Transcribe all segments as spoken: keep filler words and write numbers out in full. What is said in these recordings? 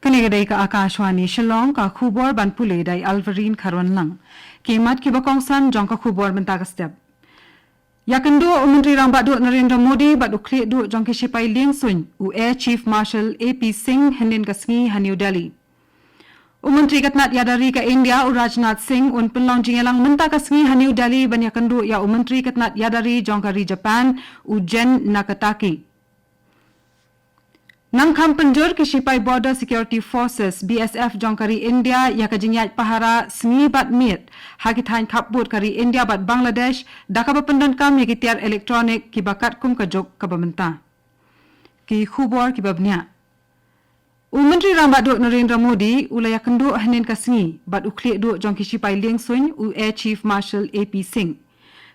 Kane ka dei ka Akashvani Shillong, ka khubor ban pule da i Alvarine Kharwanlang. Ki mat kiba kongsan jong ka khubor mynta ka step. Ïakynduh u Myntri Rangbah Duh Narendra Modi bad u khlieh duh jong ki shipai liengsuiñ, u Air Chief Marshal A P Singh, hynnin ka sngi ha New Delhi. U Myntri ka tnat ïada ri ka India, u Rajnath Singh, un pynlong jingïalang mynta ka sngi ha New Delhi ban ïakynduh ïa u Myntri ka tnat ïada ri jong ka ri Japan, u Jin Nakatake. Nangkham pynjur, ki shipai Border Security Forces, B S F, jong ka ri India ïa ka jingïaid pahara sngi bad miet ha ki thaiñ khappud ka ri India bad Bangladesh, da kaba pyndonkam ïa ki tiar electronic kiba katkum ka juk kaba mynta. Ki khubor kiba bniah. U Myntri Rangbah Duh Narendra Modi u la ïakynduh hynnin ka sngi bad u khlieh duh jong ki shipai liengsuiñ, u Air Chief Marshal A P Singh.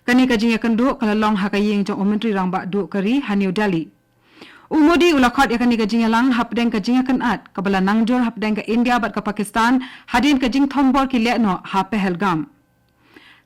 Kane ka jingïakynduh ka la long ha ka ïing jong u Myntri Rangbah Duh ka ri ha New Delhi. U Modi u la khot ïa kane ka jingïalang hapdeng ka jingïakynad kaba la nang jur hapdeng ka India bad ka Pakistan hadien ka jingthombor ki lehnoh ha Pahalgam.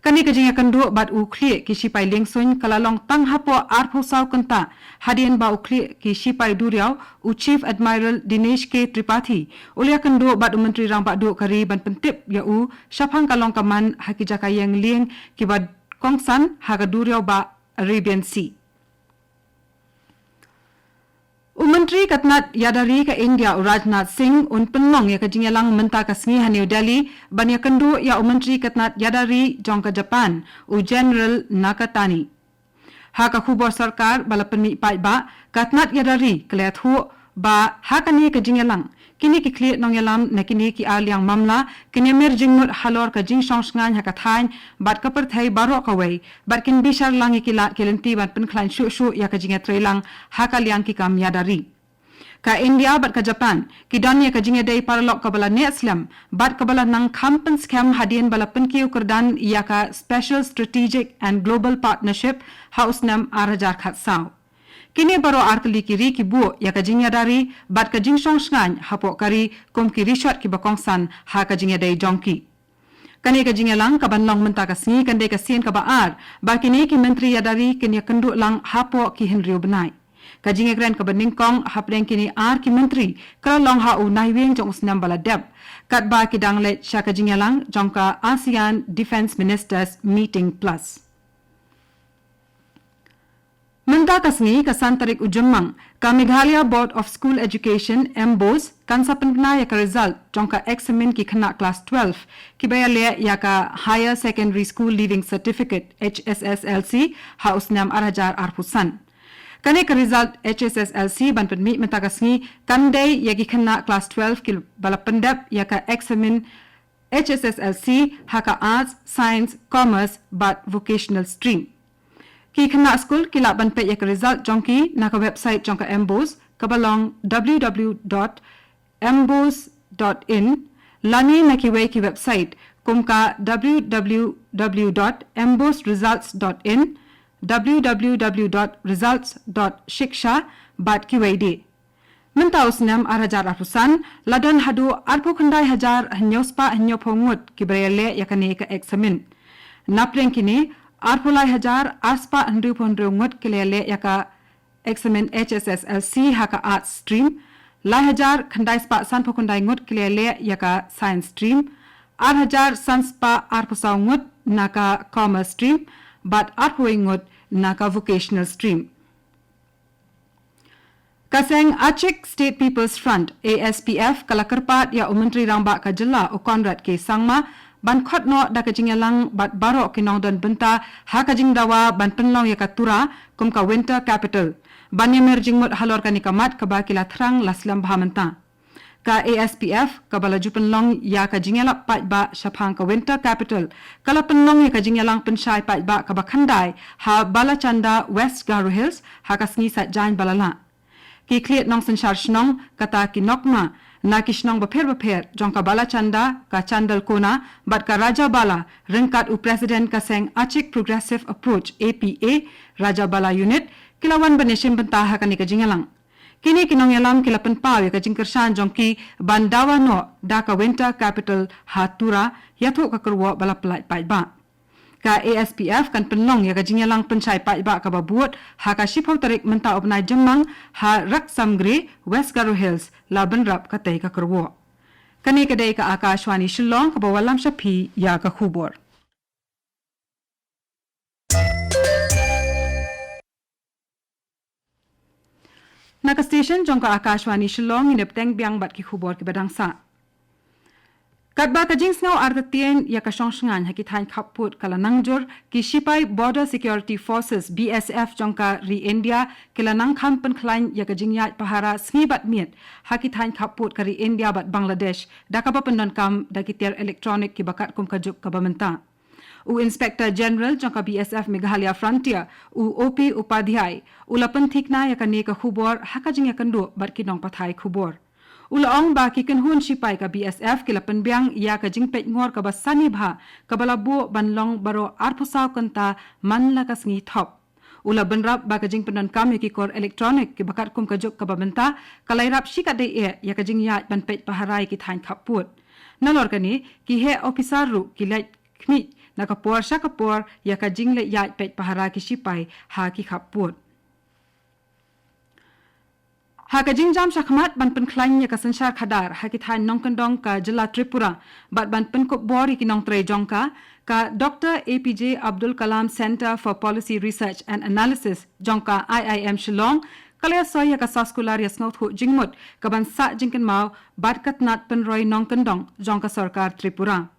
Kane ka jingïakynduh bad u khlieh ki shipai liengsuiñ ka la long tang hapoh arphew saw kynta hadien ba u khlieh ki shipai duriaw, u Chief Admiral Dinesh K Tripathi, u la ïakynduh bad u Myntri Rangbah Duh ka ri ban pyntip ïa u shaphang ka long ka man ha ki jaka ïeng lieng kiba kongsan ha ka duriaw ba Arabian Sea. U Myntri ka tnat ïada ri ka India, u Rajnath Singh, un pynlong ïa ka jingïalang mynta ka sngi ha New Delhi ban ïakynduh ïa u Myntri ka tnat ïada ri jong ka Japan, u General Nakatani. Ha ka khubor sorkar ba la pynmih paidbah, ka tnat ïada ri ka la ïathuh ba ha kane ka jingïalang, kine ki khlieh nongïalam na kine ki arliang mamla kin ïamir jingmut halor ka jingshongshngaiñ ha ka thaiñ bad ka pyrthei baroh kawei, bad kin bishar lang ïa ki lad ki lynti ban pynkhlaiñ shuh shuh ïa ka jingïatreilang ha ka liang ki kam ïada ri. Ka India bad ka Japan ki don ïa ka jingïadei paralok kaba la neh slem bad kaba la nang kham pynskhem hadien ba la pynkiew kyrdan ïa ka Special Strategic and Global Partnership ha u snem ar hajar khatsaw. Kine baroh ar tylli ki ri ki buh ïa ka jingïada ri bad ka jingshongshngaiñ hapoh ka ri kum ki rishot kiba kongsan ha ka jingïadei jong ki. Kane ka jingïalang kaban long mynta ka sngi kan dei ka sien kaba ar ba kine ki myntri ïada ri kin ïakynduh lang hapoh ki hynriew bnai. Ka jingïakren kaba nyngkong hapdeng kine ar ki myntri ka la long ha u Naiwieng jong u snem ba la dep, katba ki dang leit sha ka jingïalang jong ka ASEAN Defence Ministers Meeting Plus. Mynta ka sngi, ka san tarik u Jymmang, ka Meghalaya Board of School Education, MBOSE, kan sa pynbna ïa ka result jong ka eksamin ki khynnah klas twelve kiba ïaleh ïa ka Higher Secondary School Leaving Certificate, H S S L C, ha u snem ar hajar arphew san. Kane ka result H S S L C ban pynmih mynta ka sngi kan dei ïa ki khynnah klas twelve kiba la pyndep ïa ka eksamin H S S L C ha ka Arts, Science, Commerce bad Vocational Stream. Ki khynnah skul ki lah ban peit ïa ka result jong ki na ka website jong ka MBOSE kaba long w w w dot mbose dot in, lane na kiwei ki website kum ka w w w dot mbose results dot in, w w w dot results dot shiksha bad kiwei de. Mynta u snem ar hajar arphew san la don haduh arphew khyndai hajar hynñiew spah hynñiewphew ngut kiba ïaleh ïa kane ka eksamin. Napdeng kine, arphew lai hajar ar spah hynriewphew hynriew ngut ki la ïaleh ïa ka eksamin H S S L C ha ka Arts Stream, lai hajar khyndai spah sanphew khyndai ngut ki la ïaleh ïa ka Science Stream, ar hajar san spah arphew saw ngut na ka Commerce Stream bad arphew wei ngut na ka Vocational Stream. Ka seng Achik State People's Front, A S P F, ka la kyrpad ïa u Myntri Rangbah ka jylla, u Conrad K Sangma, ban khot noh da ka jingïalang bad baroh ki nongdon bynta ha ka jingdawa ban pynlong ïa ka Tura kum ka Winter Capital, ban ïamir jingmut halor kane ka mat kaba ki la thrang la slem bha mynta. Ka A S P F kaba la ju pynlong ïa ka jingïalap paidbah shaphang ka Winter Capital ka la pynlong ïa ka jingïalang pynshai paidbah kaba khyndai ha Balachanda, West Garo Hills, ha ka sngi Saitjaiñ ba la lah. Ki khlieh nongsynshar shnong, kata ki nokma na ki shnong bapher bapher jong ka Balachanda, ka Chandalkona bad ka Rajabala, ryngkat u President ka seng Achik Progressive Approach, A P A, Rajabala Unit, ki la wan ban ïashim bynta ha kane ka jingïalang. Kine ki nongïalam ki la pynpaw ïa ka jingkyrshan jong ki ban dawa noh da ka Winter Capital ha Tura, ïathuh ka kyrwoh ba la pyllait paidbah. Ka A S P F kan pynlong ïa ka jingïalang pynshai paidbah kaba bud ha ka shiphew tarik mynta u bnai Jymmang ha Raksamgre, West Garo Hills, la bynrap katei ka kyrwoh. Kane ka dei ka Akashvani Shillong kaba wallam sha phi ïa ka khubor. Na ka station jong ka Akashvani Shillong, ngin ïa bteng biang bad ki khubor kiba dang sah. Katba ka jingsngew artatien ïa ka shong shngaiñ ha ki thaiñ khappud ka la nang jur, ki shipai Border Security Forces, B S F, jong ka ri India ki la nang kham pynkhlaiñ ïa ka jingïaid pahara sngi bad miet ha ki thaiñ khappud ka ri India bad Bangladesh, da kaba pyndonkam da ki tiar electronic kiba katkum ka juk kaba mynta. U Inspector General jong ka B S F Meghalaya Frontier, u O P Upadhyay, u la pynthikna ïa kane ka khubor ha ka jingïakynduh bad ki nongpathai khubor. U la ong ba ki kynhun shipai ka B S F ki la pynbiang ïa ka jingpeitngor kaba sani bha kaba la buh ban long baroh arphew saw kynta man la ka sngi thop. U la bynrap ba ka jingpyndonkam ïa ki kor electronic kiba katkum ka juk kaba mynta ka la ïarap shikatdei eh ïa ka jingïaid ban peit pahara ïa ki thaiñ khappud. Nalor kane, ki heh ophisar ruh ki leit khmih na ka por sha ka por ïa ka jingleit ïaid peit pahara ki shipai ha ki khappud. Ha ka jingjam shakhmat ban pynkhlaiñ ïa ka synshar khadar ha ki thaiñ nongkyndong ka jylla Tripura bad ban pynkup bor ïa ki nongtrei jong ka, ka Doctor A P J Abdul Kalam Centre for Policy Research and Analysis jong ka I I M Shillong ka la ïasoi ïa ka soskular ïasngewthuh jingmut kaban sah jingkynmaw bad ka tnat pynroi nongkyndong jong ka sorkar Tripura.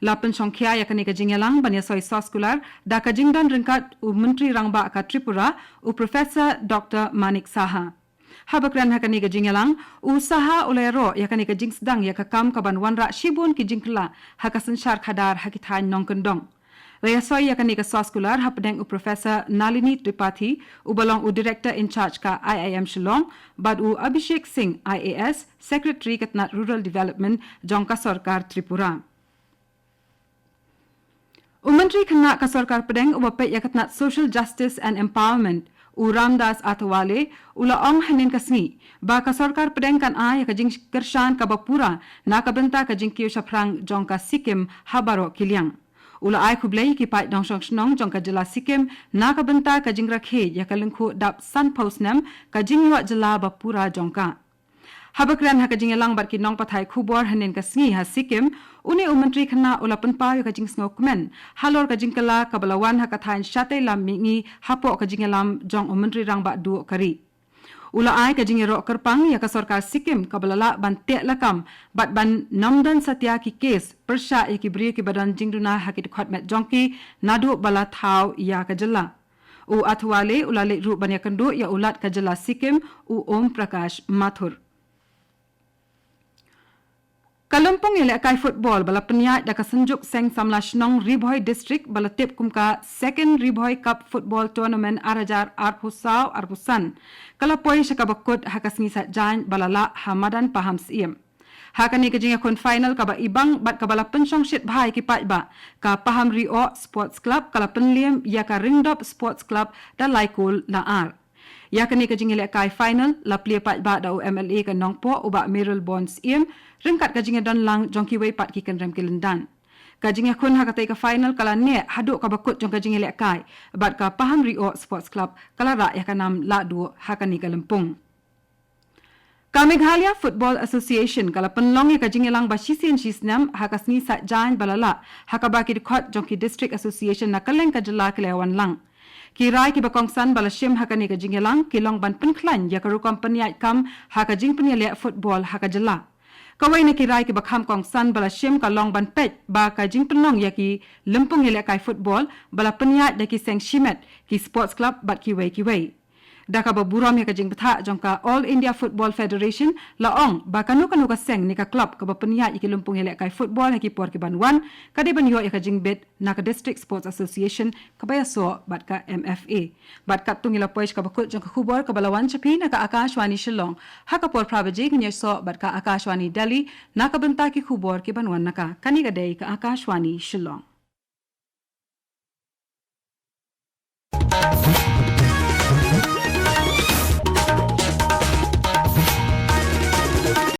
La pynshongkhia ïa kane ka jingïalang ban ïasoi soskular da ka jingdon ryngkat u Myntri Rangbah ka Tripura, u Professor Doctor Manik Saha. Haba kren ha kane ka jingïalang, u Saha u la ïaroh ïa kane ka jingsdang ïa ka kam kaban wanrah shibun ki jingkylla ha ka synshar khadar ha ki thaiñ nongkyndong. La ïasoi ïa kane ka soskular hapdeng u Professor Nalini Tripathi, uba long u Director in Charge ka I I M Shillong, bad u Abhishek Singh, I A S, Secretary ka tnat Rural Development jong ka sorkar Tripura. U Myntri Khynnah ka sorkar pdeng uba peit ïa ka tnat Social Justice and Empowerment, u Ramdas Athawale, u la ong hynnin ka sngi ba ka sorkar pdeng kan ai ïa ka jingkyrshan kaba pura na ka bynta ka jingkiew shaphrang jong ka Sikkim ha baroh ki liang. U la ai khublei ïa ki paid nongshong shnong jong ka jylla Sikkim na ka bynta ka jingrakhe ïa ka lyngkhuh dap sanphew snem ka jingïoh jylla ba pura jong ka. Haba kren ha ka jingïalang bad ki nongpathai khubor hynnin ka sngi ha Sikkim, une u Myntri Khynnah u la pynpaw ïa ka jingsngewkmen halor ka jingkylla kaba la wan ha ka thaiñ shatei lam mihngi hapoh ka jingïalam jong u Myntri Rangbah Duh ka ri. U la ai ka jingïaroh kyrpang ïa ka sorkar Sikkim kaba la lah ban teh lakam bad ban nym don satia ki kes pyrshah ïa ki briew kiba don jingduna ha ki dkhot met jong ki naduh ba la thaw ïa ka jylla. U Athawale u la leit ruh ban ïakynduh ïa u Lat ka jylla Sikkim, u Om Prakash Mathur. Ka lympung ïalehkai football ba la pynïaid da ka Synjuk Seng Samla Shnong Ri Bhoi District ba la tip kum ka Second Ri Bhoi Cup Football Tournament ar hajar arphew saw arphew san ka la poi sha kaba kut ha ka sngi Saitjaiñ ba la lah ha madan Pahamsyiem. Ha kane ka jingïakhun final kaba ibang bad kaba la pynshongshit bha ïa ki paidbah, ka Pahamrioh Sports Club ka la pynliem ïa ka Ringdop Sports Club da lai kol la ar. Ïa kane ka jingïalehkai final la plie paidbah da u M L A ka Nongpoh, u Bah Mayralborn Syiem, ryngkat ka jingïadon lang jong kiwei pat ki kynrem ki lyndan. Ka jingïakhun ha katei ka final ka la neh haduh kaba kut jong ka jingïalehkai bad ka Pahamrioh Sports Club ka la rah ïa ka nam lahduh ha kane ka lympung. Ka Meghalaya Football Association ka la pynlong ïa ka jingïalang ba shisien shisnem ha ka sngi Saitjaiñ ba la lah ha kaba ki dkhot jong ki District Association na kylleng ka jylla ki la ïawan lang. Ki rai kiba kongsan ba la shim ha kane ka jingïalang ki long ban pynkhlaiñ ïa ka rukom pynïaid kam ha ka jingpynïaleh football ha ka jylla. Kawei na ki rai kiba kham kongsan ba la shim ka long ban peit ba ka jingpynlong ïa ki lympung ïalehkai football ba la pynïaid da ki seng shimet, ki sports club bad kiwei kiwei. Da kaba burom ïa ka jingbthah jong ka All India Football Federation, la ong ba kano kano ka seng ne ka club kaba pynïaid ïa ki lympung ïalehkai football ha ki por kiban wan ka dei ban ïoh ïa ka jingbit na ka District Sports Association kaba ïasoh bad ka M F A. Bad katto ngi la poi sha kaba kut jong ka khubor kaba la wan sha phi na ka Akashvani Shillong. Ha ka por phra baje ngin ïasoh bad ka Akashvani Delhi na ka bynta ki khubor kiban wan na ka. Kane ka dei ka Akashvani Shillong.